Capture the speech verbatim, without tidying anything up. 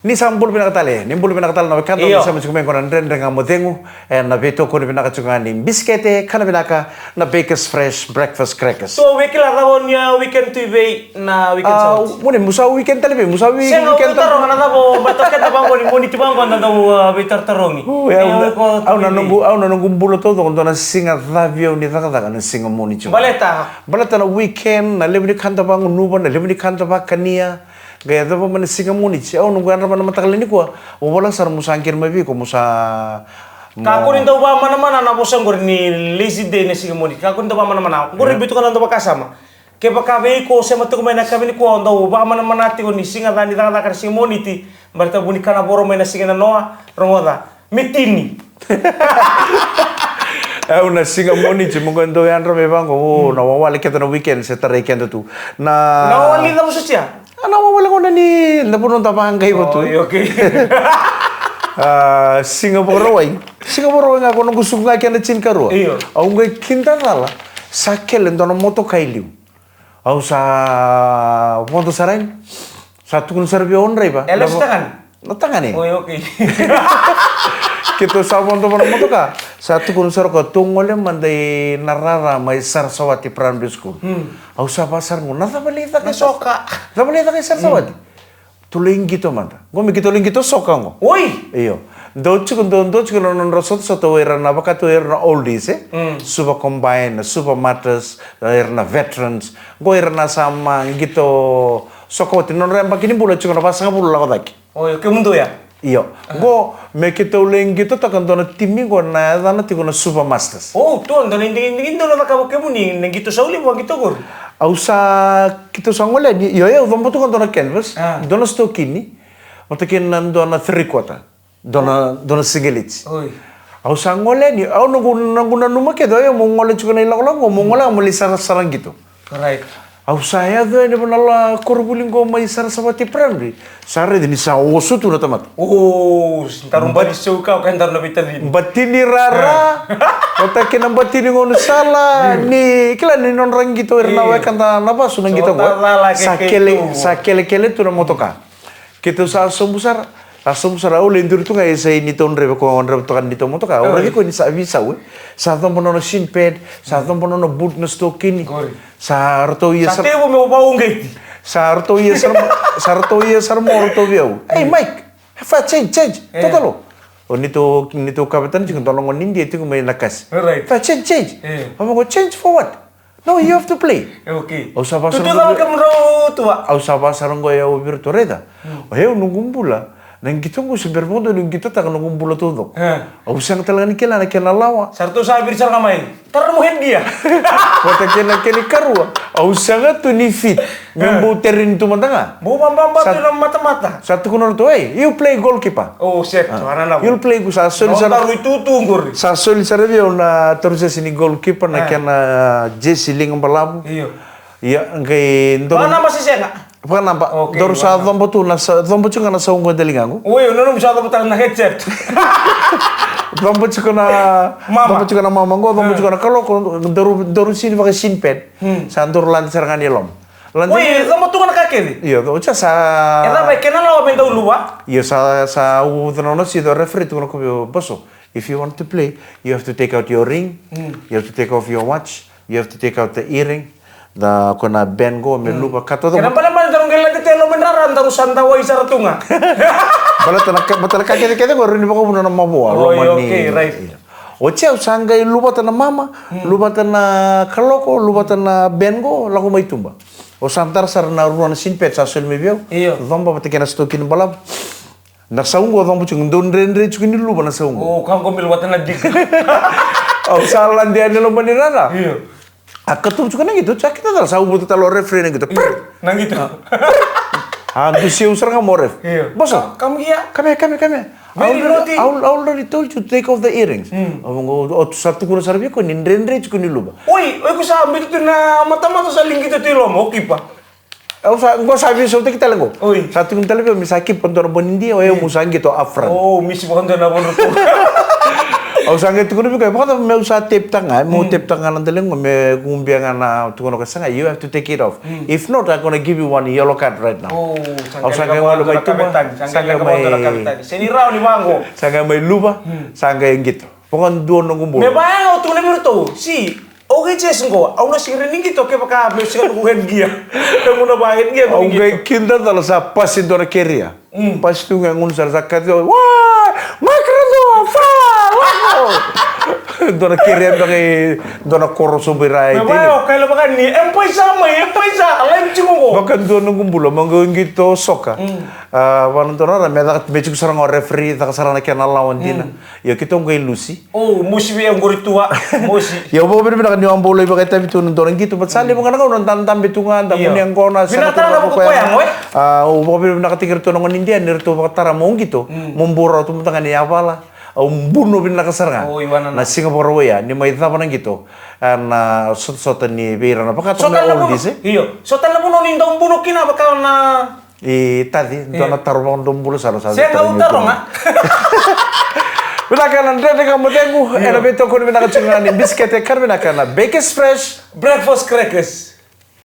Ni sa bula vinaka tale, ni bula vinaka tale na wekada. Io. Ni sa mai tiko mai qo na Dredre Ga Mo Cegu, e, na veitokoni vinaka tiko ga ni bisikete, kana vinaka, na Bakers Fresh Breakfast Crackers. So, we kila cava o ni a weekend tu i vei na weekend sa oti? Muni, musa weekend tale vei, musa wi-, sega, weekend tale. Taroga na cava o, ba toketa vaqo ni Moniti vaqo na dau, a, veitarotarogi. U, e, au na, au na noqu, au na noqu bula taucoko, dua na siga cavi au ni cakacaka na siga Moniti. Baleta? Baleta na weekend, na levu ni ka da vagunuva, na levu ni ka da vakania. Qai yacova mai na siga Moniti, au noqu yadra mai na mataka lailai nikua, au vola sara mo sa qiri mai vei iko, mo sa, mo. Kakua ni dau vamanamana na vosa qori ni lazy day na siga Moniti. Kakua ni dau vamanamana. Qori, io, biu tu ga na dau vakasama. Kevaka vei iko o sema tiko mai na yakavi nikua, o dau vamanamana tiko ni siga ca ni cakacaka na siga Moniti, baleta vu ni kana voro mai na siga na noa, rogoca. Me tini. Au na siga Moniti, mo qai dau yadra mai vaqo, o, na wawale keda na weekend, se tarai keda tu. Na, na wawale cava o sotia? A, na wawale qo na ni, na vanua da vaqai vatu. O, io, okay. A, siga Vakarauwai. Siga Vakarauwai ga qo noqu suka ga kena tinikarua. Io. Au qai kidacala, sa kele dua na motoka i liu. Au sa vodo sara yani. Sa tukuna sara vei au o draiva. E lesu tagane? Na tagane. Oi, okay. Keitou sa vodo vua na motoka. Sa tukuna sara o koya, tou gole mada i Narara mai Saraswati Primary School. Hmm. Au sa vakasara qo, na cava lai caka i Sar-, soka, cava lai caka i Saraswati? Hmm. Tou lai qito mada. Qo me keitou lai qito soka qo. Oi! Io. Dau tiko, dau, dau tiko na nodra sotasota o ira na, vakatu o ira na oldies, e? Mm. Suva Combine, Suva Matters, o ira na veterans. Qo ira na sa mai qito soka oti. Nodra yabaki ni bula tiko na vasagavulu lako cake. Oi, kemudou ya? Io. Ah. Qo, me keitou lai qitotaka dua na timi qo na yacana tiko na Suva Masters. O, tou, dua na digidigi dou na cakava kemuni, na qito saulevu, qito qori. Au sa, keitou sa gole yani, io, io, au coba tu ga dua na canvas, ah, dua na sitokini, vata kei na dua na three quarter, dua na, dua na sigaliti. Oi. Au sa gole yani, au noqu, noqu nanuma kece, io, meu gole tiko na ilakolako, meu gole, meu lai sarasara qito. Right. Au sa yaco yani vua na la koronivuli qo mai Saraswati Primary. Sa raici ni sa oso tu na tamata. O, daru bati seu ka, ka daru na veitacini. Batini rara. Ah. Vata kei na batini gaunisala, mm, ni kila ni nodra qito ira na, eh, wekada na vasu na qito qo. Sa kele, sa kelekele tu na motoka. Keitou sa sobu sara, sa sobu sara, au lai duri tu ga e yasai neitou draiva, ko draiva toka neitou motoka. Au raici koya ni sa veisau, e. Sa coba nona shin pad, sa coba nona boot na sitokini. Qori. Sa ratou ia sara. Sa tevu meu vauqeti. Sa ratou ia sara mo, sa ratou ia sara mo ratou vei au. "Hey, Mike, fa change, change." Eh. Totolo. O neitou, neitou kavetani tiko, dua na gone ni Idia tiko mai Nakasi. Right. "Fa change, change." Eh. Au vaqo, "Change for what?" "No, you have to play." E, okay. Au sa vaka sara qo, kemudrau tua. Au sa vaka sara qo, e, au vei iratou, raica. Hmm. O yau noqu bula, na qito qo se bera vakadua niu qitotaka noqu bula taucoko. E. Au sega tale ga ni kila na kena lawa. Sa ratou sa viri sara ga mai. Tara mo head gear. Vata kei na kena ikarua. Au sega tu ni fit. Meu, e, bau tereni tu mada ga. Bau vababa tu na matamata. Sa tukuna o ratou, "Hey, you play goalkeeper." Oh, set. Ah. Ana na. You'll play, sa soli sara. Nodaru itutu qori. Sa soli sara vei au na tarausese ni goalkeeper, na, ah, kena jersey liga balavu. Io. Ia, qai dou. Vakanaba se sega? Vakanaba. Okay, daru sa vakanaba. Coba tu na sa, coba tiko ga na sau qo e daliga qo. Oi, o nomu sa coba tale na headset. Coba tiko na, mama. Coba tiko na mama qo, coba, ah, tiko na kaloko, daru, daru sini vaka shin pad. Hmm. Sa daru lade sara ga ni loma. Lade. Oi, coba tu ga na ka kece. Io, o sa sa. E cava e kena lawa me dau luva? Io, sa, sa uvuca na nona sici o referee, tukuna o koya vei au, "Boso, if you want to play, you have to take out your ring, hmm, you have to take off your watch, you have to take out the earring, the, ko na band qo, me, hmm, luva ka taucoko." Kena ibalebale daru qai lade tu e loma ni rara, daru sa dawai sara tu ga. Baleta na ka, baleta na ka kecekece qo e rawa ni vakavuna na mavoa. Oi, loma ni, okay, right. Io. Oti au sa qai luvata na mama, hmm, luvata na kaloko, luvata na band qo, lako mai tuba. Au sa dara sara na rua na shin pad sa soli mai vei au. Io. Coba vata kei na sitokini balavu. Na sau qo coba tiko, dau dredre tiko ni luva na sau qo. O, ka qo me luvata na diga. Au sa lade yani e loma ni rara. Io. A katuba tiko na qito, sa kidacala, sa uvuca tale o referee na qito. Io, na qito. A dusia au sara ga mai o ref. Io. "Boso, come here. Come here, come here, come here. Very naughty. I al-, I al-, I already told you to take off the earrings." Hmm. Au vaqo, o, sa tukuna sara vei koya ni dredre tiko ni luva. Oi, o iko sa biuta tu na matamata, sa lai qito tu i loma, o kipa. Au sa, qo sa veisautaki tale qo. Oi. Sa tukuna tale vei au me sa kipa dua na bua ni Idia, o yau, hmm, meu sa qito up front. O, misi vakadua na vanua tu. Au sa qai tukuna vei koya, vakacava meu sa tape taka ga, meu tape taka ga na daliga qo, me kubia ga na tukuna ko sa ga, you have to take it off. If not, I'm gonna give you one yellow card right now. Oh, sa qai gole mai tuba, sa qai mai, sa qai mai luva, sa qai qito. Vakadua noqu bula. Me vaya au tukuna vei iratou, si, okay, Jess qo, au na sega ni qito kevaka me sega noqu head gear. Noqu na va head gear. Au qai kida tale sa pasi dua na keria. Pasi tu ga gunu sara sa kati, wa, makra dua, fa, wa. Dua na keria beka i dua na koro sobu i ra. Me vaya au kaila vaka ni, e paisa mai, e paisa, a lai tiko qo. Vakadua noqu bula, ma qai qito soka. A, vana dua na ra, me caka, me tiko sara ga o referee, caka sara na kena lawa dina. Io, keitou qai lusi. O, mosi vei au qori tu a, mosi. Ia, au vakavinavinaka ni au a bau lai vakaitavi tu na dua na qito, but sa levu ga na gauna da dabe tu ga, da gunu yaqona, sa na tu ga na koya. A, au vakavinavinakataki iratou na gone Idia ni ratou vakatara mo qito, mo bau rawa tu mada ga ni yavala. Au buno vinaka sara ga. Na siga Vakarauwai ya, ni mai cava na qito, a, na sotasota ni vei ira na vakatara na oldies, e? Io, sota na vanua ni dau buno kina vaka na I taci, dua na taro vakadomobula sara sa. Sega, au taroga. Vinaka na Dredre Ga Mo Cegu, ena veitokoni vinaka tiko ga ni bisikete, ka vinaka na Bakers Fresh Breakfast Crackers.